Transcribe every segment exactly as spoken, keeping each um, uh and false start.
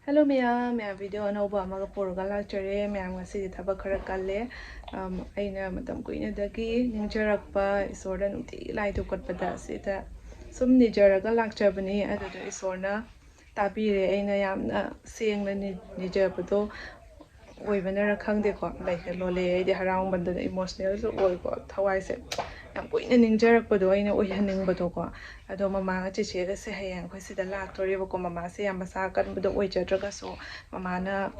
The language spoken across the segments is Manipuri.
Hello ꯃꯌꯥꯝ, ꯃꯌꯥꯝ video ꯑꯅꯧꯕ ꯑꯃꯒ ꯄꯨꯔꯒ ꯂꯥꯛꯆꯔꯦ꯫ ꯃꯌꯥꯝ ꯉꯁꯤꯗꯤ ꯊꯕꯛ ꯈꯔ ꯀꯜꯂꯦ꯫ ꯑꯝ, ꯑꯩꯅ ꯃꯇꯝ ꯀꯨꯏꯅꯗꯒꯤ ꯅꯤꯡꯖꯔꯛꯄ, ꯏꯁꯣꯔꯗ ꯅꯨꯡꯇꯤꯒꯤ ꯂꯥꯏ ꯗꯨꯛ ꯀꯠꯄꯗ ꯑꯁꯤꯗ ꯁꯨꯝ ꯅꯤꯖꯔꯒ ꯂꯥꯛꯆꯕꯅꯤ꯫ ꯑꯗꯨꯗ ꯏꯁꯣꯔꯅ ꯇꯥꯕꯤꯔꯦ꯫ ꯑꯩꯅ ꯌꯥꯝꯅ ꯁꯦꯡꯅ ꯅꯤ-, ꯅꯤꯖꯕꯗꯣ ꯑꯣꯏꯕꯅꯔ ꯈꯪꯗꯦꯀꯣ, ꯂꯩꯒ ꯂꯣꯜꯂꯦ꯫ ꯑꯩꯗꯤ ꯍꯔꯥꯎꯃꯟꯗꯅ emotionalꯁꯨ ꯑꯣꯏꯀꯣ, ꯊꯋꯥꯏꯁꯦ ꯌꯥꯝ ꯀꯨꯏꯅ ꯅꯤꯡꯖꯔꯛꯄꯗꯣ ꯑꯩꯅ ꯑꯣꯏꯍꯟꯅꯤꯡꯕꯗꯣ꯫ ꯑꯗꯣ ꯃꯃꯥꯒ ꯆꯦꯆꯦꯒꯁꯦ ꯍꯌꯦꯡ ꯑꯩꯈꯣꯏ ꯁꯤꯗ ꯂꯥꯛꯇꯣꯔꯦꯕꯀꯣ꯫ ꯃꯃꯥꯁꯦ ꯌꯥꯝ ꯃꯁꯥ ꯀꯟꯕꯗꯣ ꯑꯣꯏꯖꯗ꯭ꯔꯒꯁꯨ, ꯃꯃꯥꯅ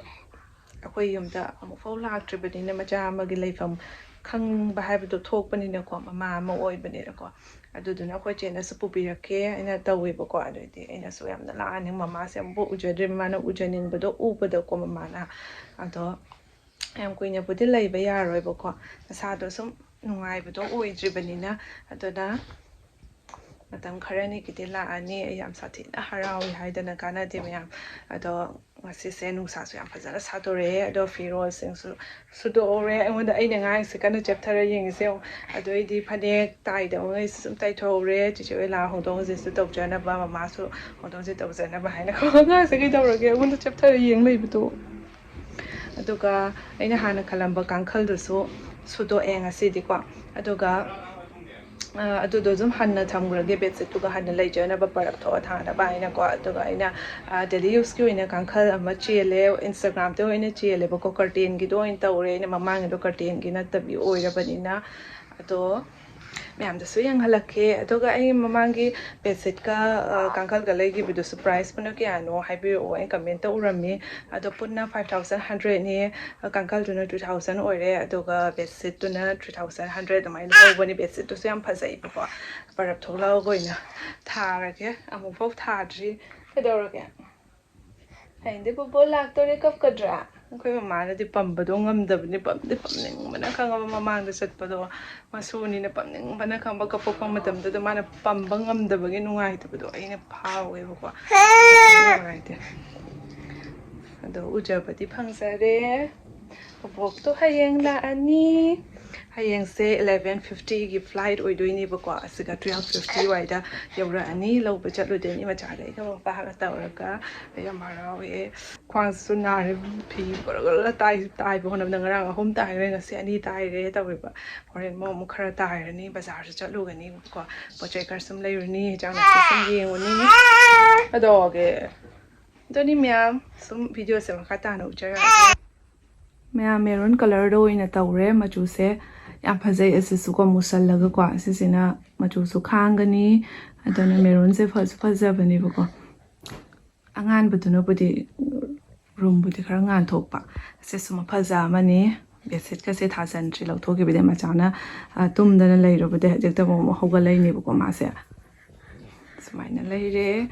ꯑꯩꯈꯣꯏ ꯌꯨꯝꯗ ꯑꯃꯨꯛꯐꯥꯎ ꯂꯥꯛꯇ꯭ꯔꯤꯕꯅꯤꯅ, ꯃꯆꯥ ꯑꯃꯒꯤ ꯂꯩꯐꯝ ꯈꯪꯕ ꯍꯥꯏꯕꯗꯣ ꯊꯣꯛꯄꯅꯤꯅꯀꯣ, ꯃꯃꯥ ꯑꯃ ꯑꯣꯏꯕꯅꯤꯅꯀꯣ꯫ ꯑꯗꯨꯗꯨꯅ ꯑꯩꯈꯣꯏ ꯆꯦꯅꯁꯨ ꯄꯨꯕꯤꯔꯛꯀꯦ ꯑꯩꯅ ꯇꯧꯋꯦꯕꯀꯣ꯫ ꯑꯗꯨꯗꯤ ꯑꯩꯅꯁꯨ ꯌꯥꯝꯅ ꯂꯥꯛꯍꯟꯅꯤꯡ, ꯃꯃꯥꯁꯦ ꯑꯃꯨꯛꯐꯥꯎ ꯎꯖꯗ꯭ꯔꯤ, ꯃꯃꯥꯅ ꯎꯖꯅꯤꯡꯕꯗꯣ ꯎꯕꯗꯀꯣ ꯃꯃꯥꯅ꯫ ꯑꯗꯣ ꯌꯥꯝ ꯀꯨꯏꯅꯕꯨꯗꯤ ꯂꯩꯕ ꯌꯥꯔꯣꯏꯕꯀꯣ, ꯃꯁꯥꯗꯣ ꯁꯨꯝ ꯅꯨꯡꯉꯥꯏꯕꯗꯣ ꯑꯣꯏꯗ꯭ꯔꯤꯕꯅꯤꯅ꯫ ꯑꯗꯨꯅ ꯃꯇꯝ ꯈꯔꯅꯤꯒꯤꯗꯤ ꯂꯥꯛꯑꯅꯤ꯫ ꯑꯩ ꯌꯥꯝ ꯁꯥꯊꯤꯅ ꯍꯔꯥꯎꯏ ꯍꯥꯏꯗꯅ ꯀꯥꯟꯅꯗꯦ ꯃꯌꯥꯝ꯫ ꯑꯗꯣ ꯉꯁꯤꯁꯦ ꯅꯨꯡꯁꯥꯁꯨ ꯌꯥꯝ ꯐꯖꯅ ꯁꯥꯗꯣꯔꯛꯑꯦ꯫ ꯑꯗꯣ ꯐꯤꯔꯣꯜꯁꯤꯡꯁꯨ ꯁꯨꯗꯣꯛꯍꯧꯔꯦ꯫ ꯑꯩꯉꯣꯟꯗ ꯑꯩꯅ ꯉꯥꯡꯉꯤꯁꯦ ꯀꯟꯅ ꯆꯦꯞꯊꯔ ꯌꯦꯡꯉꯤꯁꯦ ꯌꯦꯡꯉꯣ꯫ ꯑꯗꯨ ꯑꯩꯗꯤ ꯐꯅꯦꯛ ꯇꯥꯏꯗꯕꯉꯩꯁꯨ ꯁꯨꯝ ꯇꯥꯏꯊꯣꯛꯍꯧꯔꯦ꯫ ꯆꯤꯆꯦ ꯍꯣꯏ ꯂꯥꯛꯑ ꯍꯧꯗꯣꯛ ꯍꯧꯖꯤꯛꯁꯨ ꯇꯧꯖꯅꯕ, ꯃꯃꯥꯁꯨ ꯍꯧꯗꯣꯛ ꯍꯧꯖꯤꯛ ꯇꯧꯖꯅꯕ ꯍꯥꯏꯅꯀꯣ꯫ ꯑꯉꯥꯡꯁꯦ ꯀꯩꯗꯧꯔꯒꯦ ꯑꯩꯉꯣꯟꯗ ꯆꯦꯞꯊꯔ ꯌꯦꯡ ꯂꯩꯕꯗꯣ? ꯑꯗꯨꯒ ꯑꯩꯅ ꯍꯥꯟꯅ ꯈꯜꯂꯝꯕ ꯀꯥꯡꯈꯜꯗꯨꯁꯨ ꯁꯨꯗꯣꯛꯑꯦ ꯉꯁꯤꯗꯤꯀꯣ꯫ ꯑꯗꯨꯒ ꯑ, ꯑꯗꯨꯗꯣ ꯑꯗꯨꯝ ꯍꯟꯅ ꯊꯝꯈ꯭ꯔꯒꯦ, ꯕꯦꯗꯁꯤꯠꯇꯨꯒ ꯍꯟꯅ ꯂꯩꯖꯅꯕ, ꯄꯔꯞ ꯊꯣꯛꯑ ꯊꯥꯅꯕ ꯍꯥꯏꯅꯀꯣ꯫ ꯑꯗꯨꯒ ꯑꯩꯅ, ꯑ, daily useꯀꯤ ꯑꯣꯏꯅ ꯀꯥꯡꯈꯜ ꯑꯃ ꯆꯦꯜꯂꯦ, Instagramꯗ ꯑꯣꯏꯅ ꯆꯦꯜꯂꯦꯕꯀꯣ꯫ Curtainꯒꯤꯗꯣ ꯑꯣꯏꯅ ꯇꯧꯔꯦ ꯑꯩꯅ, ꯃꯃꯥꯡꯒꯤꯗꯣ curtainꯒꯤ ꯅꯠꯇꯕꯤ ꯑꯣꯏꯔꯕꯅꯤꯅ꯫ ꯑꯗꯣ ꯃꯌꯥꯝꯗꯁꯨ ꯌꯦꯡꯍꯜꯂꯛꯀꯦ꯫ ꯑꯗꯨꯒ ꯑꯩ ꯃꯃꯥꯡꯒꯤ ꯕꯦꯗꯁꯤꯠꯀ, ꯑ, ꯀꯥꯡꯈꯜꯒ ꯂꯩꯈꯤꯕꯗꯨꯁꯨ priceꯄꯨꯅ ꯀꯌꯥꯅꯣ ꯍꯥꯏꯕꯤꯔꯛꯑꯣ, ꯑꯩ commentꯇ ꯎꯔꯝꯃꯤ꯫ ꯑꯗꯣ ꯄꯨꯟꯅ five thousand hundredꯅꯤ꯫ ꯀꯥꯡꯈꯜꯗꯨꯅ two thousand ꯑꯣꯏꯔꯦ, ꯑꯗꯨꯒ ꯕꯦꯗꯁꯤꯠꯇꯨꯅ three thousand hundred ꯑꯗꯨꯃꯥꯏꯅ ꯂꯧꯍꯧꯕꯅꯤ꯫ ꯕꯦꯗꯁꯤꯠꯇꯨꯁꯨ ꯌꯥꯝ ꯐꯖꯩꯕꯀꯣ꯫ ꯄꯔꯞ ꯊꯣꯛꯂꯛꯑꯒ ꯑꯣꯏꯅ ꯊꯥꯔꯒꯦ, ꯑꯃꯨꯛꯐꯥꯎ ꯊꯥꯗ꯭ꯔꯤ꯫ ꯀꯩꯗꯧꯔꯒꯦ? ꯍꯌꯦꯡꯗꯤ ꯕꯣꯕꯣ ꯂꯥꯛꯇꯣꯔꯦ, ꯀꯞꯀꯗ꯭ꯔꯥ? ꯑꯩꯈꯣꯏ ꯃꯃꯥꯅꯗꯤ ꯄꯝꯕꯗꯣ ꯉꯝꯗꯕꯅꯤ, ꯄꯝꯗꯤ ꯄꯝꯅꯤꯡꯕꯅ ꯈꯪꯉꯕ ꯃꯃꯥꯡꯗ ꯆꯠꯄꯗꯣ꯫ ꯃꯁꯨꯅꯤꯅ ꯄꯝꯅꯤꯡꯕꯅ ꯈꯪꯕ, ꯀꯞꯄꯛꯄ ꯃꯇꯝꯗꯨꯗ ꯃꯥꯅ ꯄꯝꯕ ꯉꯝꯗꯕꯒꯤ ꯅꯨꯡꯉꯥꯏꯇꯕꯗꯣ ꯑꯩꯅ ꯐꯥꯎꯋꯦꯕꯀꯣ꯫ ꯅꯨꯡꯉꯥꯏꯇꯦ꯫ ꯑꯗꯣ ꯎꯖꯕꯗꯤ ꯐꯪꯖꯔꯦ꯫ ꯕꯣꯕꯣꯛꯇꯣ ꯍꯌꯦꯡ ꯂꯥꯛꯑꯅꯤ꯫ ꯍꯌꯦꯡꯁꯦ eleven fiftyꯒꯤ flight ꯑꯣꯏꯗꯣꯏꯅꯦꯕꯀꯣ꯫ ꯑꯁꯤꯒ twelve fifty ꯋꯥꯏꯗ ꯌꯧꯔꯛꯑꯅꯤ꯫ ꯂꯧꯕ ꯆꯠꯂꯨꯗꯣꯏꯅꯤ ꯃꯆꯥꯗ ꯑꯩꯒ ꯃꯄꯥꯒ ꯇꯧꯔꯒ꯫ ꯑꯩ ꯌꯥꯝ ꯍꯔꯥꯎꯋꯦ꯫ ꯈ꯭ꯋꯥꯡꯁꯨ ꯅꯥꯔꯦ꯫ ꯐꯤ ꯒꯣꯔꯣ ꯒꯣꯔꯣ ꯇꯥꯏ-, ꯇꯥꯏꯕ ꯍꯣꯠꯅꯕꯗ ꯉꯔꯥꯡ ꯑꯍꯨꯝ ꯇꯥꯏꯈ꯭ꯔꯦ, ꯉꯁꯤ ꯑꯅꯤ ꯇꯥꯏꯈ꯭ꯔꯦ ꯇꯧꯔꯤꯕ꯫ ꯍꯣꯔꯦꯟ ꯑꯃꯨꯛ, ꯑꯃꯨꯛ ꯈꯔ ꯇꯥꯏꯔꯅꯤ꯫ ꯕꯖꯥꯔꯁꯨ ꯆꯠꯂꯨꯒꯅꯤꯕꯀꯣ꯫ ꯄꯣꯠ ꯆꯩ ꯈꯔ ꯁꯨꯝ ꯂꯩꯔꯨꯅꯤ, ꯍꯤꯟꯖꯥꯡ ꯅꯥꯄꯤ ꯁꯨꯝ ꯌꯦꯡꯉꯨꯅꯤ꯫ ꯀꯩꯗꯧꯔꯒꯦ? ꯑꯗꯨꯅꯤ ꯃꯌꯥꯝ, ꯁꯨꯝ videoꯁꯦ ꯃꯈꯥ ꯇꯥꯅ ꯎꯠꯆꯔꯛꯑꯒꯦ꯫ ꯃꯌꯥꯝ, maroon colourꯗ ꯑꯣꯏꯅ ꯇꯧꯔꯦ ꯃꯆꯨꯁꯦ꯫ ꯌꯥꯝ ꯐꯖꯩ ꯑꯁꯤꯁꯨꯀꯣ, ꯃꯨꯁꯜꯂꯒꯀꯣ꯫ ꯑꯁꯤꯁꯤꯅ ꯃꯆꯨꯁꯨ ꯈꯥꯡꯒꯅꯤ꯫ ꯑꯗꯨꯅ maroonꯁꯦ ꯐꯁꯨ ꯐꯖꯕꯅꯦꯕꯀꯣ꯫ ꯑꯉꯥꯟꯕꯗꯨꯅꯕꯨꯗꯤ roomꯕꯨꯗꯤ ꯈꯔ ꯉꯥꯟꯊꯣꯛꯄ꯫ ꯑꯁꯤꯁꯨ ꯃꯐꯖ ꯑꯃꯅꯤ꯫ Bedsheetꯀꯁꯦ ꯊꯥꯖꯟꯗ꯭ꯔꯤ, ꯂꯧꯊꯣꯛꯈꯤꯕꯗꯩ ꯃꯆꯥꯅ, ꯑ, ꯇꯨꯝꯗꯅ ꯂꯩꯔꯨꯕꯗꯩ ꯍꯧꯖꯤꯛꯇ ꯑꯃꯨꯛ ꯍꯧꯒꯠꯂꯛꯏꯅꯦꯕꯀꯣ ꯃꯥꯁꯦ꯫ ꯁꯨꯃꯥꯏꯅ ꯂꯩꯔꯦ꯫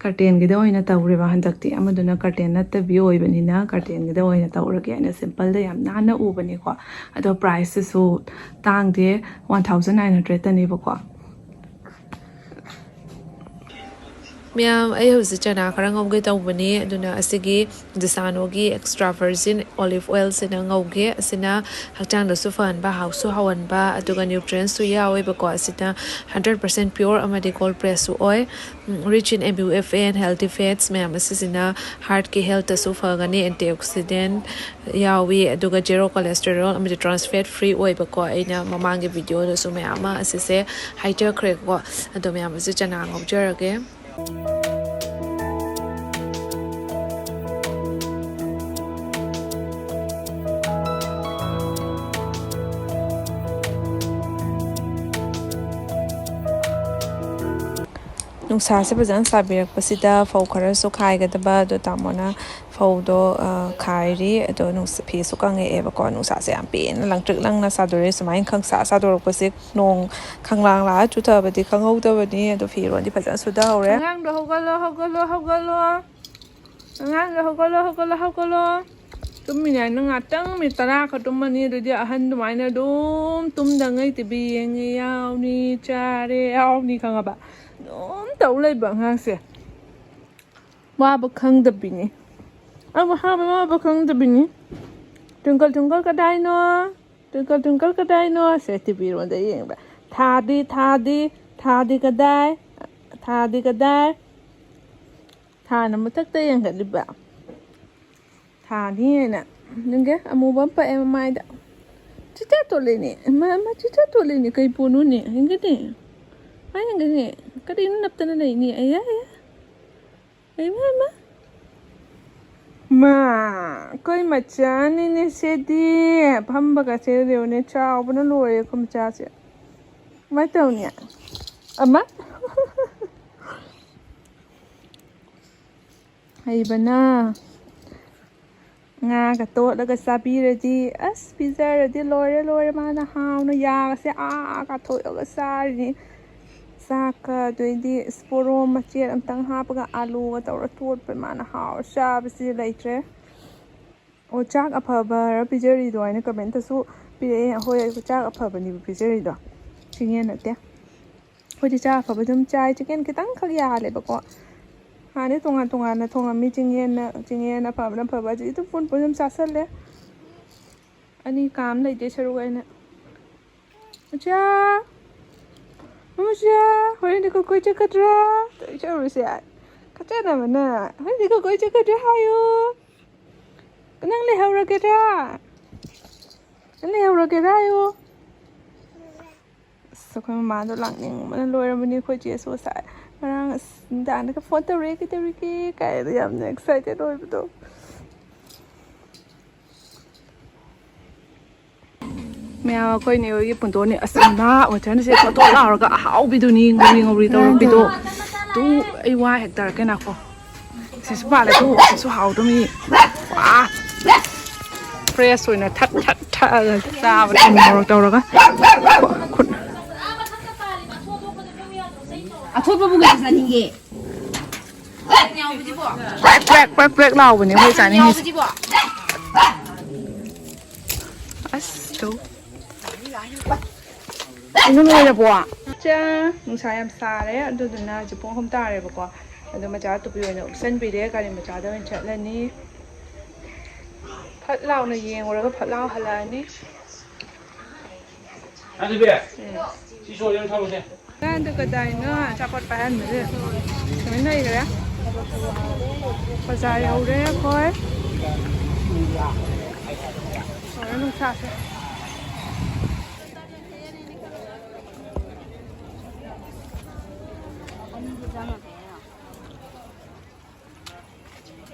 Curtainꯒꯤꯗ ꯑꯣꯏꯅ ꯇꯧꯔꯦꯕ ꯍꯟꯗꯛꯇꯤ꯫ ꯑꯃꯗꯨꯅ curtain ꯅꯠꯇꯕꯤ ꯑꯣꯏꯕꯅꯤꯅ curtainꯒꯤꯗ ꯑꯣꯏꯅ ꯇꯧꯔꯒꯦ ꯍꯥꯏꯅ simpleꯗ ꯌꯥꯝ ꯅꯥꯟꯅ ꯎꯕꯅꯤꯀꯣ꯫ ꯑꯗꯣ priceꯁꯤꯁꯨ ꯇꯥꯡꯗꯦ, one thousand nine hundredꯇꯅꯦꯕꯀꯣ꯫ ꯃꯌꯥꯝ, ꯑꯩ ꯍꯧꯖꯤꯛ ꯆꯅꯥ ꯈꯔ ꯉꯧꯒꯦ ꯇꯧꯕꯅꯤ꯫ ꯑꯗꯨꯅ ꯑꯁꯤꯒꯤ Desanoꯒꯤ extra virgin olive oilꯁꯤꯅ ꯉꯧꯒꯦ꯫ ꯑꯁꯤꯅ ꯍꯛꯆꯥꯡꯗꯁꯨ ꯐꯍꯟꯕ, ꯍꯥꯎꯁꯨ ꯍꯥꯎꯍꯟꯕ, ꯑꯗꯨꯒ nutrientsꯁꯨ ꯌꯥꯎꯋꯦꯕꯀꯣ꯫ ꯑꯁꯤꯅ hundred percent pure ꯑꯃꯗꯤ cold pressꯁꯨ ꯑꯣꯏ꯫ ꯎꯝ, rich in MUFA and healthy fats ꯃꯌꯥꯝ ꯑꯁꯤꯁꯤꯅ heartꯀꯤ healthꯇꯁꯨ ꯐꯒꯅꯤ, antioxidant ꯌꯥꯎꯏ, ꯑꯗꯨꯒ zero cholesterol ꯑꯃꯗꯤ trans fat free ꯑꯣꯏꯕꯀꯣ꯫ ꯑꯩꯅ ꯃꯃꯥꯡꯒꯤ videoꯗꯁꯨ ꯃꯌꯥꯝ ꯑꯃ ꯑꯁꯤꯁꯦ ꯍꯥꯏꯖꯈ꯭ꯔꯦꯀꯣ꯫ ꯑꯗꯣ ꯃꯌꯥꯝ ꯑꯁꯤ ꯆꯅꯥ ꯉꯧꯖꯔꯒꯦ꯫ ꯅꯨꯡꯁꯥꯁꯦ ꯐꯖꯅ ꯁꯥꯕꯤꯔꯛꯄꯁꯤꯗ ꯐꯧ ꯈꯔꯁꯨ ꯈꯥꯏꯒꯗꯕ, ꯑꯗꯣ ꯇꯥꯃꯣꯅ ꯐꯧꯗꯣ, ꯑ, ꯈꯥꯏꯔꯤ꯫ ꯑꯗꯣ ꯅꯨꯡꯁ-, ꯐꯤꯁꯨ ꯀꯪꯉꯛꯑꯦꯕꯀꯣ꯫ ꯅꯨꯡꯁꯥꯁꯦ ꯌꯥꯝ ꯄꯦꯟꯅ ꯂꯪꯇ꯭ꯔꯤꯛ ꯂꯪꯅ ꯁꯥꯗꯣꯔꯛꯑꯦ꯫ ꯁꯨꯃꯥꯏꯅ ꯈꯪꯁꯥ ꯁꯥꯗꯣꯔꯛꯄꯁꯦ ꯅꯣꯡ ꯈꯪꯂꯥꯡ ꯂꯥꯛꯑ ꯆꯨꯊꯕꯗꯤ ꯈꯪꯍꯧꯗꯕꯅꯤ꯫ ꯑꯗꯣ ꯐꯤꯔꯣꯟꯗꯤ ꯐꯖꯅ ꯁꯨꯊꯍꯧꯔꯦ꯫ ꯑꯉꯥꯡꯗꯣ ꯍꯧꯒꯠꯂꯣ, ꯍꯧꯒꯠꯂꯣ, ꯍꯧꯒꯠꯂꯣ꯫ ꯑꯉꯥꯡꯗꯣ ꯍꯧꯒꯠꯂꯣ, ꯍꯧꯒꯠꯂꯣ, ꯍꯧꯒꯠꯂꯣ꯫ ꯇꯨꯝꯃꯤꯅꯦ ꯍꯥꯏꯅ ꯉꯥꯛꯇꯪ ꯃꯤꯅꯤꯠ ꯇꯔꯥ ꯈꯛ ꯇꯨꯝꯃꯅꯤ꯫ ꯑꯗꯨꯗꯤ ꯑꯍꯟ ꯑꯗꯨꯃꯥꯏꯅ ꯑꯗꯨꯝ ꯇꯨꯝꯗꯉꯩ TV ꯌꯦꯡꯉꯦ ꯌꯥꯎꯅꯤ, ꯆꯥꯔꯦ ꯌꯥꯎꯅꯤ, ꯈꯪꯉꯕ? ꯑꯗꯨꯝ ꯇꯧ ꯂꯩꯕ ꯑꯉꯥꯡꯁꯦ꯫ ꯋꯥꯕ ꯈꯪꯗꯕꯤꯅꯤ꯫ ꯑꯩꯕꯨ ꯍꯥꯏꯕ ꯋꯥꯕ ꯈꯪꯗꯕꯤꯅꯤ꯫ Twinkle, Twinkle ꯀꯗꯥꯏꯅꯣ? ꯇ꯭ꯋꯤꯡꯀꯜ ꯇ꯭ꯋꯤꯡꯀꯜ ꯀꯗꯥꯏꯅꯣ? ꯁꯦ, ꯇꯤ ꯚꯤꯔꯣꯝꯗ ꯌꯦꯡꯕ꯫ ꯊꯥꯗꯤ, ꯊꯥꯗꯤ, ꯊꯥꯗꯤ ꯀꯗꯥꯏ? ꯊꯥꯗꯤ ꯀꯗꯥꯏ? ꯊꯥꯅ ꯃꯊꯛꯇ ꯌꯦꯡꯈꯠꯂꯤꯕ꯫ ꯊꯥꯅꯤ ꯍꯥꯏꯅ꯫ ꯅꯪꯒꯤ ꯑꯃꯨꯕ ꯑꯃ ꯄꯛꯑꯦ ꯃꯃꯥꯏꯗ꯫ ꯆꯤꯆꯥ ꯇꯣꯂꯤꯅꯤ꯫ ꯃꯥ, ꯃꯥ ꯆꯤꯆꯥ ꯇꯣꯂꯤꯅꯤ꯫ ꯀꯩ ꯄꯣꯠꯅꯣꯅꯦ? ꯌꯦꯡꯒꯅꯤ꯫ ꯃꯥ ꯌꯦꯡꯒꯅꯤ꯫ ꯀꯔꯤꯅꯣ ꯅꯞꯇꯅ ꯂꯩꯅꯤ? ꯑꯌꯥ, ꯑꯌꯥ꯫ ꯏꯃꯥ, ꯏꯃꯥ꯫ ꯃꯥ, ꯑꯩꯈꯣꯏ ꯃꯆꯥꯅꯤꯅꯦ ꯁꯤꯗꯤ꯫ ꯐꯝꯕꯒꯁꯦ ꯌꯦꯡꯉꯨꯅꯦ, ꯆꯥꯎꯕꯅ ꯂꯣꯏꯔꯦ ꯑꯩꯈꯣꯏ ꯃꯆꯥꯁꯦ꯫ ꯀꯃꯥꯏ ꯇꯧꯅꯤ? ꯑꯃ꯫ ꯍꯩꯕꯅ꯫ ꯉꯥꯒ ꯇꯣꯠꯂꯒ ꯆꯥꯕꯤꯔꯗꯤ, ꯑꯁ, ꯄꯤꯖꯔꯗꯤ ꯂꯣꯏꯔꯦ, ꯂꯣꯏꯔꯦ꯫ ꯃꯥꯅ ꯍꯥꯎꯅ ꯌꯥꯒꯁꯦ ꯑꯥ ꯀꯥꯊꯣꯛꯑꯒ ꯆꯥꯔꯤꯅꯤ꯫ ꯆꯥꯛꯀ ꯑꯗꯩꯗꯤ ꯄꯣꯔꯣꯝ ꯃꯆꯦꯠ ꯑꯝꯇꯪ ꯍꯥꯞꯄꯒ ꯑꯥꯂꯨꯒ ꯇꯧꯔ ꯇꯣꯠꯄ꯫ ꯃꯥꯅ ꯍꯥꯎꯔ ꯆꯥꯕꯁꯤ ꯂꯩꯇ꯭ꯔꯦ꯫ ꯑꯣ, ꯆꯥꯛ ꯑꯐꯕꯔ ꯄꯤꯖꯔꯤꯗꯣ ꯍꯥꯏꯅ ꯀꯃꯦꯟꯇꯁꯨ ꯄꯤꯔꯛꯑꯦ꯫ ꯍꯣꯏ, ꯆꯥꯛ ꯑꯐꯕꯅꯦꯕ ꯄꯤꯖꯔꯤꯗꯣ, ꯆꯤꯡꯌꯦꯟ ꯅꯠꯇꯦ꯫ ꯑꯩꯈꯣꯏꯗꯤ ꯆꯥꯛ ꯑꯐꯕ ꯑꯗꯨꯝ ꯆꯥꯏ꯫ ꯆꯤꯡꯌꯦꯟ ꯈꯤꯇꯪꯈꯛ ꯌꯥꯜꯂꯦꯕꯀꯣ꯫ ꯍꯥꯟꯅꯗꯤ ꯇꯣꯉꯥꯟ ꯇꯣꯉꯥꯟꯅ ꯊꯣꯡꯉꯝꯃꯤ꯫ ꯆꯤꯡꯌꯦꯟꯅ, ꯆꯤꯡꯌꯦꯟ ꯑꯐꯕꯅ ꯐꯕ꯫ ꯍꯧꯖꯤꯛꯇꯤ ꯑꯗꯨꯝ ꯄꯨꯟ ꯄꯨꯟ ꯑꯗꯨꯝ ꯆꯥꯁꯜꯂꯦ꯫ ꯑꯅꯤ ꯀꯥ ꯑꯃ ꯂꯩꯇꯦ ꯁꯔꯨꯛ ꯑꯩꯅ꯫ ꯃꯆꯥ! ꯃꯆꯥ! ꯍꯣꯔꯦꯟꯗꯤ ꯑꯩꯈꯣꯏ ꯀꯣꯏ ꯆꯠꯀꯗ꯭ꯔꯥ? ꯇꯧꯔꯤꯁꯦ ꯎꯔꯨꯁꯦ꯫ ꯈꯠꯆꯅꯕꯅ꯫ ꯍꯣꯔꯦꯟꯗꯤ ꯑꯩꯈꯣꯏ ꯀꯣꯏ ꯆꯠꯀꯗ꯭ꯔꯥ ꯍꯥꯏꯌꯨ꯫ ꯅꯪ ꯂꯩꯍꯧꯔꯒꯦꯔꯥ? ꯅꯪ ꯂꯩꯍꯧꯔꯒꯦꯔꯥ ꯍꯥꯏꯌꯨ꯫ ꯑꯁ, ꯑꯩꯈꯣꯏ ꯃꯃꯥꯗꯣ ꯂꯥꯛꯅꯤꯡꯕꯅ ꯂꯣꯏꯔꯕꯅꯤ꯫ ꯑꯩꯈꯣꯏ ꯆꯦꯁꯨ ꯉꯁꯥꯏ ꯉꯔꯥꯡ ꯑꯁ ꯅꯨꯡꯗꯥꯡꯗꯒ ꯐꯣꯟ ꯇꯧꯔꯛꯑꯦ, "ꯀꯩꯗꯧꯔꯤꯒꯦ?" ꯀꯥꯏꯅ ꯌꯥꯝꯅ ꯑꯦꯛꯁꯥꯏꯇꯦꯠ ꯑꯣꯏꯕꯗꯣ꯫ ꯃꯌꯥꯝ ꯑꯩꯈꯣꯏ ꯅꯦ ꯍꯣꯏꯒꯤ ꯄꯨꯟꯗꯣꯟꯅꯤ꯫ ꯑꯁ, ꯃꯅꯥ ꯑꯣꯏꯊꯅꯁꯦ ꯊꯣꯠ ꯊꯣꯠ ꯂꯥꯎꯔꯒ ꯑꯍꯥꯎꯕꯤꯗꯨꯅꯤ, ꯉꯧꯔꯤ ꯉꯧꯔꯤ ꯇꯧꯔꯛꯄꯤꯗꯣ꯫ ꯇꯨ, ꯑꯩ ꯋꯥ ꯍꯦꯛ ꯇꯧꯔꯛꯀꯦ ꯉꯥꯏꯈꯣ꯫ ꯁꯤꯁꯨ ꯄꯥꯜꯂꯦ, ꯇꯨ, ꯁꯤꯁꯨ ꯍꯥꯎꯗꯧꯔꯤ꯫ ꯋꯥ! ꯐ꯭ꯔꯦꯁ ꯑꯣꯏꯅ ꯊꯠ ꯊꯠ ꯊꯠꯂꯒ ꯆꯥꯕ, ꯊꯨꯝ ꯃꯣꯔꯣꯛ ꯇꯧꯔꯒ꯫ ꯈꯨꯠ꯫ ꯑꯊꯣꯠꯄꯕꯨ ꯀꯩ ꯆꯥꯅꯤꯡꯒꯦ? ꯄ꯭ꯔꯦꯛ ꯄ꯭ꯔꯦꯛ, ꯄ꯭ꯔꯦꯛ ꯄ꯭ꯔꯦꯛ ꯂꯥꯎꯕꯅꯦ ꯑꯩꯈꯣꯏ ꯆꯥꯅꯤꯡꯉꯤꯁꯦ꯫ ꯑꯁ, ꯇꯨ꯫ ꯏꯅꯨ ꯂꯣꯏꯔꯕꯣ? ꯆꯥ, ꯅꯨꯡꯁꯥ ꯌꯥꯝ ꯁꯥꯔꯦ, ꯑꯗꯨꯗꯨꯅ ꯍꯧꯖꯤꯛ ꯄꯨꯡ ꯑꯍꯨꯝ ꯇꯥꯔꯦꯕꯀꯣ꯫ ꯑꯗꯣ ꯃꯆꯥ ꯇꯨꯄꯤ ꯑꯣꯏꯅ ꯎꯞꯁꯟꯕꯤꯔꯦ, ꯒꯥꯔꯤ ꯃꯆꯥꯗ ꯑꯣꯏꯅ ꯆꯠꯂꯅꯤ꯫ ꯐꯠ ꯂꯥꯎꯅ ꯌꯦꯡꯉꯨꯔꯒ ꯐꯠ ꯂꯥꯎ ꯍꯜꯂꯛꯑꯅꯤ꯫ ꯁꯤ ꯁꯣꯔ ꯌꯥꯝ ꯊꯝꯃꯨꯁꯦ꯫ ꯑꯉꯥꯡꯗꯣ ꯀꯗꯥꯏꯅꯣ ꯑꯆꯥꯄꯣꯠ ꯄꯥꯏꯍꯟꯕꯁꯦ ꯇꯨꯃꯤꯟ ꯂꯩꯈ꯭ꯔꯦ꯫ ꯕꯖꯥꯔ ꯌꯧꯔꯦ ꯑꯩꯈꯣꯏ꯫ ꯁꯣꯔ ꯅꯨꯡꯁꯥꯁꯦ꯫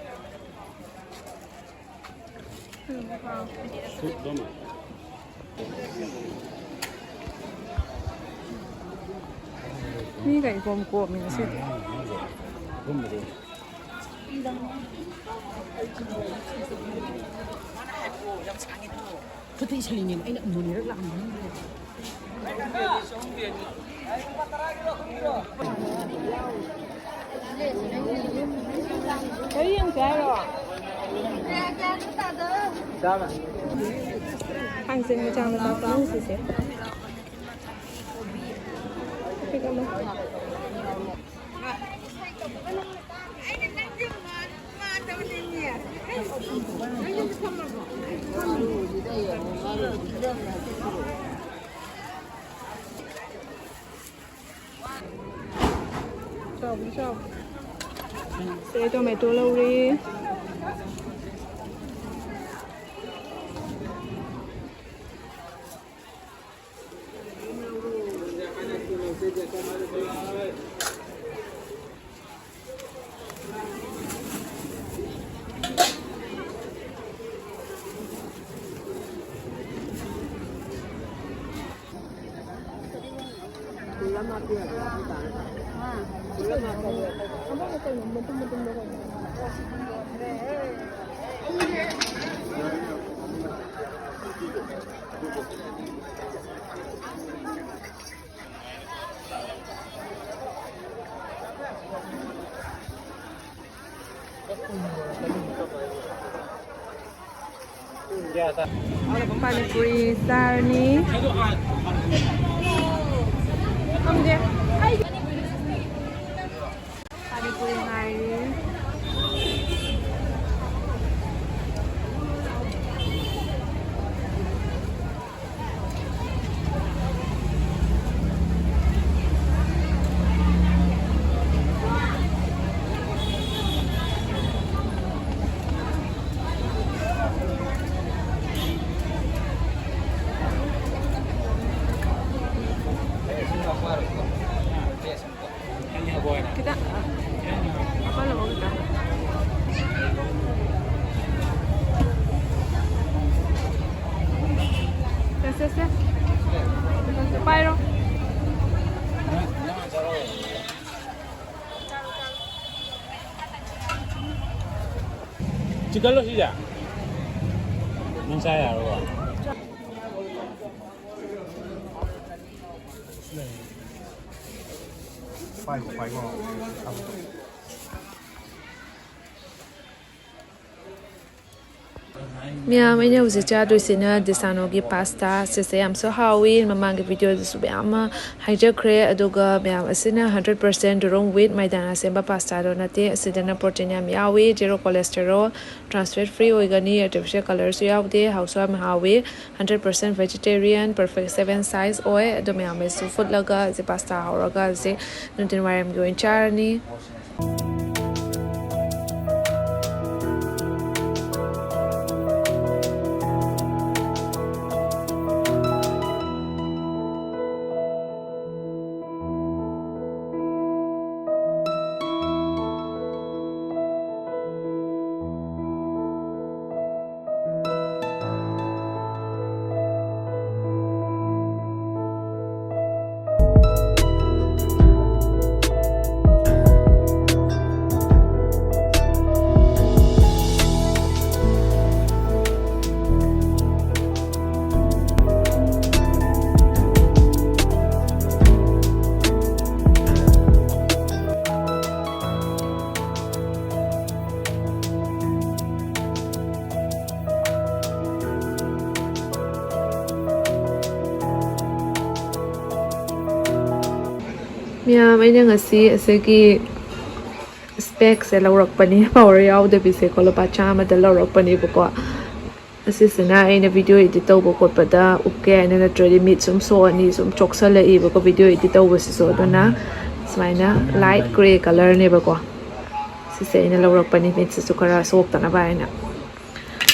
ꯃꯤꯒ ꯏꯀꯣꯝ ꯀꯣꯝꯃꯤ ꯉꯁꯤꯗꯤ꯫ ꯐꯣꯇꯣ ꯏꯁꯜꯂꯤꯅꯦꯕ ꯑꯩꯅ ꯅꯣꯅꯦꯔꯛ ꯂꯥꯛꯑꯝꯕꯅꯤ꯫ ꯀꯔꯤ ꯌꯦꯡꯁꯦ ꯍꯥꯏꯔꯣ? ꯊꯥꯡꯖꯤꯡ ꯃꯆꯥ ꯃꯆꯥ ꯄꯥꯟꯁꯤꯁꯦ꯫ ꯄꯤꯛ ꯑꯃ꯫ ꯆꯥꯎꯕꯅꯤ, ꯆꯥꯎꯕꯅꯤ꯫ ꯁꯦ, ꯇꯣꯃꯦꯇꯣ ꯂꯧꯔꯦ꯫ ꯄꯥꯅꯤꯄꯨꯔꯤ ꯆꯥꯔꯅꯤ꯫ ꯈꯪꯗꯦ꯫ ꯄꯥꯅꯤꯄꯨꯔꯤ ꯉꯥꯏꯔꯤ꯫ ꯆꯤꯛꯀꯜꯂꯣ ꯁꯤꯁꯦ? ꯅꯪ ꯆꯥ ꯌꯥꯔꯕꯣ? ꯄꯥꯏꯈꯣ, ꯄꯥꯏꯈꯣ꯫ ꯃꯌꯥꯝ, ꯑꯩꯅ ꯍꯧꯖꯤꯛ ꯆꯥꯗꯣꯏꯁꯤꯅ ꯗꯤꯁꯥꯅꯣꯒꯤ ꯄꯥꯁꯇꯥ꯫ ꯁꯤꯁꯦ ꯌꯥꯝꯁꯨ ꯍꯥꯎꯋꯤ, ꯃꯃꯥꯡꯒꯤ ꯚꯤꯗꯤꯑꯣꯗꯁꯨ ꯃꯌꯥꯝ ꯑꯃ ꯍꯥꯏꯖꯈ꯭ꯔꯦ꯫ ꯑꯗꯨꯒ ꯃꯌꯥꯝ, ꯑꯁꯤꯅ ꯍꯟꯗ꯭ꯔꯦꯠ ꯄꯥꯔꯁꯦꯟ durum wheat ꯃꯥꯏꯗꯥꯅ ꯁꯦꯝꯕ ꯄꯥꯁꯇꯥꯗꯣ ꯅꯠꯇꯦ꯫ ꯑꯁꯤꯗꯅ ꯄ꯭ꯔꯣꯇꯤꯟ ꯌꯥꯝ ꯌꯥꯎꯋꯤ, zero cholesterol, trans fat free ꯑꯣꯏꯒꯅꯤ, artificial colourꯁꯨ ꯌꯥꯎꯗꯦ, ꯍꯥꯎꯁꯨ ꯌꯥꯝ ꯍꯥꯎꯋꯤ꯫ Hundred percent vegetarian, perfect seven size ꯑꯣꯏ꯫ ꯑꯗꯨ ꯃꯌꯥꯝ ꯑꯩꯁꯨ ꯐꯨꯠꯂꯒ ꯍꯧꯖꯤꯛ ꯄꯥꯁꯇꯥ ꯍꯧꯔꯒ ꯍꯧꯖꯤꯛ ꯅꯨꯡꯊꯤꯜ ꯋꯥꯏꯔꯝꯒꯤ ꯑꯣꯏꯅ ꯆꯥꯔꯅꯤ꯫ ꯃꯌꯥꯝ, ꯑꯩꯅ ꯉꯁꯤ ꯑꯁꯤꯒꯤ ꯏꯁꯄꯦꯛꯁꯦ ꯂꯧꯔꯛꯄꯅꯤ, ꯄꯋꯥꯔ ꯌꯥꯎꯗꯕꯤꯁꯦꯀꯣ, ꯂꯨꯄꯥ ꯆꯥꯝꯃꯗ ꯂꯧꯔꯛꯄꯅꯦꯕꯀꯣ꯫ ꯑꯁꯤꯁꯤꯅ ꯑꯩꯅ ꯚꯤꯗꯤꯑꯣ ꯏꯗꯤꯠ ꯇꯧꯕ ꯈꯣꯠꯄꯗ ꯎꯞꯀꯦ ꯍꯥꯏꯅ, ꯅꯠꯇ꯭ꯔꯗꯤ ꯃꯤꯠ ꯁꯨꯝ ꯁꯣꯛꯑꯅꯤ, ꯁꯨꯝ ꯆꯣꯛꯁꯜꯂꯛꯏꯕꯀꯣ ꯚꯤꯗꯤꯑꯣ ꯏꯗꯤꯠ ꯇꯧꯕꯁꯤꯁꯨ꯫ ꯑꯗꯨꯅ ꯁꯨꯃꯥꯏꯅ light grey colourꯅꯦꯕꯀꯣ꯫ ꯁꯤꯁꯦ ꯑꯩꯅ ꯂꯧꯔꯛꯄꯅꯤ, ꯃꯤꯠꯁꯤꯁꯨ ꯈꯔ ꯁꯣꯛꯇꯅꯕ ꯍꯥꯏꯅ꯫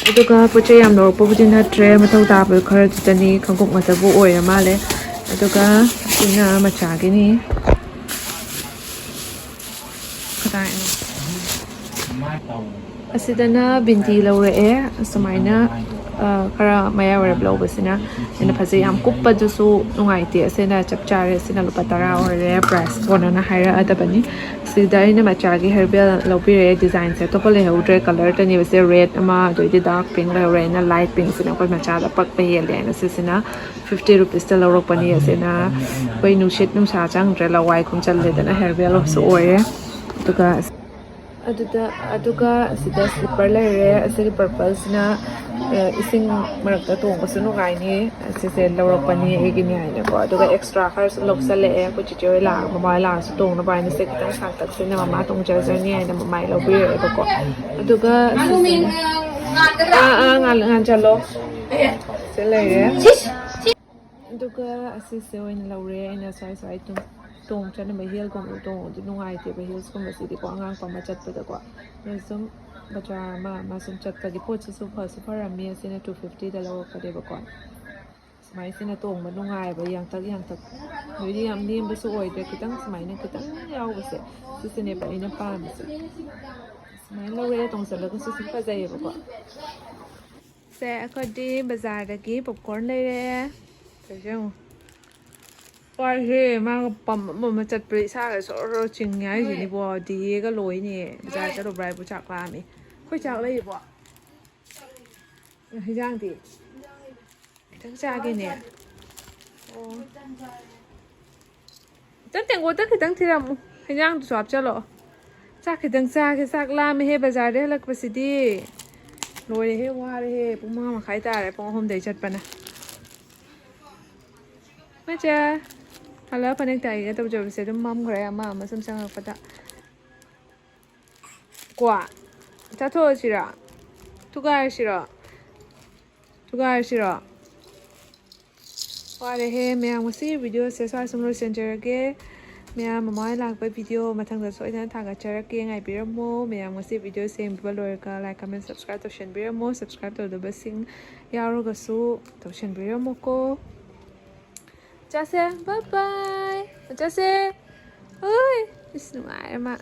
ꯑꯗꯨꯒ ꯄꯣꯠ ꯆꯩ ꯌꯥꯝ ꯂꯧꯔꯛꯄꯕꯨꯗꯤ ꯅꯠꯇ꯭ꯔꯦ, ꯃꯊꯧ ꯇꯥꯕ ꯈꯔꯗꯨꯗꯅꯤ, ꯈꯣꯡꯎꯞ ꯉꯥꯛꯇꯕꯨ ꯑꯣꯏꯔ ꯃꯥꯜꯂꯦ꯫ ꯑꯗꯨꯒ ꯁꯤꯅ ꯃꯆꯥꯒꯤꯅꯤ꯫ ꯀꯗꯥꯏꯅꯣ? ꯑꯁꯤꯗꯅ ꯕꯤꯟꯗꯤ ꯂꯧꯔꯛꯑꯦ꯫ ꯁꯨꯃꯥꯏꯅ ꯑ, ꯈꯔ ꯃꯌꯥꯏ ꯑꯣꯏꯔꯞ ꯂꯧꯕꯁꯤꯅ ꯍꯦꯟꯅ ꯐꯖꯩ꯫ ꯌꯥꯝ ꯀꯨꯞꯄꯗꯨꯁꯨ ꯅꯨꯡꯉꯥꯏꯇꯦ꯫ ꯑꯁꯤꯅ ꯆꯞ ꯆꯥꯔꯦ꯫ ꯑꯁꯤꯅ ꯂꯨꯄꯥ ꯇꯔꯥ ꯑꯣꯏꯔꯦ꯫ ꯄ꯭ꯔꯥꯏꯁ ꯀꯣꯟꯅꯅ ꯍꯥꯏꯔꯛꯑꯗꯕꯅꯤ꯫ ꯁꯤꯗ ꯑꯩꯅ ꯃꯆꯥꯒꯤ ꯍꯦꯔꯕꯦꯜ ꯂꯧꯕꯤꯔꯛꯑꯦ꯫ ꯗꯤꯖꯥꯏꯟꯁꯦ ꯑꯇꯣꯞꯄ ꯂꯩꯍꯧꯗ꯭ꯔꯦ꯫ ꯀꯂꯔꯗꯅꯦꯕꯁꯦ, ꯔꯦꯗ ꯑꯃ, ꯑꯗꯩꯗꯤ ꯗꯥꯔꯛ ꯄꯤꯡ ꯂꯩꯍꯧꯔꯦ꯫ ꯑꯩꯅ ꯂꯥꯏꯠ ꯄꯤꯡꯁꯤꯅ ꯑꯩꯈꯣꯏ ꯃꯆꯥꯗ ꯄꯛꯄ ꯍꯦꯜꯂꯦ ꯍꯥꯏꯅ ꯁꯤꯁꯤꯅ ꯐꯤꯐꯇꯤ ꯔꯨꯄꯤꯁꯇ ꯂꯧꯔꯛꯄꯅꯤ꯫ ꯑꯁꯤꯅ ꯑꯩꯈꯣꯏ ꯅꯨꯡꯁꯤꯠ ꯅꯨꯡꯁꯥ ꯆꯪꯗ꯭ꯔꯦ꯫ ꯂꯋꯥꯏ ꯈꯣꯡꯆꯜꯂꯦꯗꯅ ꯍꯦꯔꯕꯦꯜ ꯑꯃꯁꯨ ꯑꯣꯏꯔꯦ꯫ ꯑꯗꯨꯒ ꯑꯗꯨꯗ, ꯑꯗꯨꯒ ꯑꯁꯤꯗ ꯁ꯭ꯂꯤꯞꯄꯔ ꯂꯩꯔꯦ꯫ ꯑꯁꯤꯒꯤ ꯄꯔꯄꯜꯁꯤꯅ, ꯑ, ꯏꯁꯤꯡ ꯃꯔꯛꯇ ꯇꯣꯡꯕꯁꯨ ꯅꯨꯡꯉꯥꯏꯅꯤ꯫ ꯑꯁꯤꯁꯦ ꯂꯧꯔꯛꯄꯅꯤ ꯑꯩꯒꯤꯅꯤ ꯍꯥꯏꯅꯀꯣ꯫ ꯑꯗꯨꯒ ꯑꯦꯛꯁꯇ꯭ꯔꯥ ꯈꯔꯁꯨ ꯂꯧꯁꯜꯂꯛꯑꯦ꯫ ꯑꯩꯈꯣꯏ ꯆꯤꯆꯦ ꯍꯣꯏ ꯂꯥꯛꯑ-, ꯃꯃꯥ ꯍꯣꯏ ꯂꯥꯛꯑꯁꯨ ꯇꯣꯡꯅꯕ ꯍꯥꯏꯅ꯫ ꯁꯦ ꯈꯤꯇꯪ ꯁꯥꯡꯇꯛꯁꯤꯅ ꯃꯃꯥ ꯇꯣꯡꯖꯖꯅꯤ ꯍꯥꯏꯅ ꯃꯃꯥꯏ ꯂꯧꯕꯤꯔꯛꯑꯦꯕꯀꯣ꯫ ꯑꯗꯨꯒ ꯑꯥ, ꯑꯥ, ꯉꯥꯟ-, ꯉꯥꯟꯖꯜꯂꯣ꯫ ꯁꯤ ꯂꯩꯔꯦ꯫ ꯑꯗꯨꯒ ꯑꯁꯤꯁꯦ ꯑꯣꯏꯅ ꯂꯧꯔꯦ ꯑꯩꯅ꯫ ꯁ꯭ꯋꯥꯏ ꯁ꯭ꯋꯥꯏ ꯇꯣꯡ-, ꯇꯣꯡ ꯆꯠꯅꯕ ꯍꯤꯜꯒꯨꯝꯕ ꯇꯣꯡꯕꯗꯤ ꯅꯨꯡꯉꯥꯏꯇꯦꯕ꯫ ꯍꯤꯜꯁꯀꯨꯝꯕꯁꯤꯗꯤꯀꯣ, ꯑꯉꯥꯡꯄ ꯑꯃ ꯆꯠꯄꯗꯀꯣ꯫ ꯑꯗꯨ ꯁꯨꯝ ꯕꯖꯥꯔ ꯑꯃ ꯑꯃ ꯁꯨꯝ ꯆꯠꯄꯒꯤ꯫ ꯄꯣꯠꯁꯤꯁꯨ ꯐꯁꯨ ꯐꯔꯝꯃꯤ꯫ ꯑꯁꯤꯅ ꯇꯨ ꯐꯤꯐꯇꯤꯗ ꯂꯧꯔꯛꯄꯅꯦꯕꯀꯣ꯫ ꯁꯨꯃꯥꯏꯁꯤꯅ ꯇꯣꯡꯕ ꯅꯨꯡꯉꯥꯏꯕ, ꯌꯥꯡꯇꯛ ꯌꯥꯡꯇꯛ꯫ ꯅꯣꯏꯗꯤ ꯌꯥꯝ ꯅꯦꯝꯕꯁꯨ ꯑꯣꯏꯗ꯭ꯔꯦ, ꯈꯤꯇꯪ ꯁꯨꯃꯥꯏꯅ ꯈꯤꯇꯪ ꯌꯥꯎꯕꯁꯦ, ꯁꯤꯁꯤꯅꯦꯕ ꯑꯩꯅ ꯄꯥꯝꯃꯤꯁꯦ꯫ ꯁꯨꯃꯥꯏꯅ ꯂꯧꯔꯦ, ꯇꯣꯡꯁꯤꯜꯂꯒꯁꯨ ꯁꯨꯝ ꯐꯖꯩꯌꯦꯕꯀꯣ꯫ ꯁꯦ, ꯑꯩꯈꯣꯏꯗꯤ ꯕꯖꯥꯔꯗꯒꯤ ꯄꯣꯞꯀꯣꯔꯟ ꯂꯩꯔꯦ꯫ ꯀꯩꯁꯦ ꯌꯦꯡꯉꯨ꯫ ꯋꯥꯏꯍꯦ, ꯃꯥꯒ ꯄꯝ ꯑꯃ ꯑꯃ ꯆꯠꯄꯗ ꯏꯁꯥꯒ ꯁꯣꯔ ꯁꯣꯔ ꯆꯤꯡꯉꯦ ꯍꯥꯏꯁꯤꯅꯤꯕꯣ꯫ ꯗꯤꯌꯦꯒ ꯂꯣꯏꯅꯦ꯫ ꯕꯖꯥꯔ ꯆꯠꯂꯨꯕ꯭ꯔꯥ ꯍꯥꯏꯕꯨ ꯆꯥꯛ ꯂꯥꯝꯃꯤ꯫ ꯑꯩꯈꯣꯏ ꯆꯥꯛ ꯂꯩꯌꯦꯕꯣ? ꯍꯤꯟꯖꯥꯡꯗꯤ? ꯈꯤꯇꯪ ꯆꯥꯒꯦꯅꯦ꯫ ꯑꯣ꯫ ꯈꯤꯇꯪ ꯇꯦꯡꯀꯣꯠꯇ ꯈꯤꯇꯪ ꯊꯤꯔꯝꯃꯨ꯫ ꯍꯤꯟꯖꯥꯡꯗꯨꯁꯨ ꯍꯥꯞꯆꯜꯂꯛꯑꯣ꯫ ꯆꯥꯛ ꯈꯤꯇꯪ ꯆꯥꯒꯦ꯫ ꯆꯥꯛ ꯂꯥꯝꯃꯦꯍꯦ, ꯕꯖꯥꯔꯗꯩ ꯍꯜꯂꯛꯄꯁꯤꯗꯤ꯫ ꯂꯣꯏꯔꯦꯍꯦ, ꯋꯥꯔꯦꯍꯦ꯫ ꯄꯨꯡ ꯃꯉꯥ ꯃꯈꯥꯏ ꯇꯥꯔꯦ, ꯄꯨꯡ ꯑꯍꯨꯝꯗꯩ ꯆꯠꯄꯅ꯫ ꯃꯆꯥ, ꯍꯜꯂꯛꯑ ꯐꯅꯦꯛ ꯇꯥꯏꯒꯦ ꯇꯧꯖꯕꯁꯦ ꯑꯗꯨꯝ ꯃꯝꯈ꯭ꯔꯦ, ꯑꯃ ꯑꯃ ꯁꯨꯝ ꯆꯪꯉꯛꯄꯗ꯫ ꯀꯣ, ꯆꯥꯊꯣꯛꯑꯁꯤꯔꯣ? ꯊꯨꯒꯥꯏꯔꯁꯤꯔꯣ? ꯊꯨꯒꯥꯏꯔꯁꯤꯔꯣ? ꯋꯥꯔꯦꯍꯦ ꯃꯌꯥꯝ, ꯉꯁꯤ ꯚꯤꯗꯤꯑꯣꯁꯦ ꯁ꯭ꯋꯥꯏ ꯁꯨꯝ ꯂꯣꯏꯁꯤꯟꯖꯔꯒꯦ꯫ ꯃꯌꯥꯝ ꯃꯃꯥ ꯍꯣꯏ ꯂꯥꯛꯄ ꯚꯤꯗꯤꯑꯣ ꯃꯊꯪꯗ ꯁꯣꯏꯗꯅ ꯊꯥꯒꯠꯆꯔꯛꯀꯦ꯫ ꯉꯥꯏꯕꯤꯔꯝꯃꯣ꯫ ꯃꯌꯥꯝ ꯉꯁꯤ ꯚꯤꯗꯤꯑꯣ ꯁꯦꯝꯕꯤꯕ ꯂꯣꯏꯔꯒ like, comment, subscribe ꯇꯧꯁꯟꯕꯤꯔꯝꯃꯣ꯫ Subscribe ꯇꯧꯗꯕꯁꯤꯡ ꯌꯥꯎꯔꯒꯁꯨ ꯇꯧꯁꯟꯕꯤꯔꯝꯃꯨꯀꯣ꯫ ꯆꯥꯁꯦ, bye bye꯫ ꯆꯥꯁꯦ꯫ ꯍꯣꯏ꯫ ꯏꯁ, ꯅꯨꯡꯉꯥꯏꯔꯦ ꯃꯥ꯫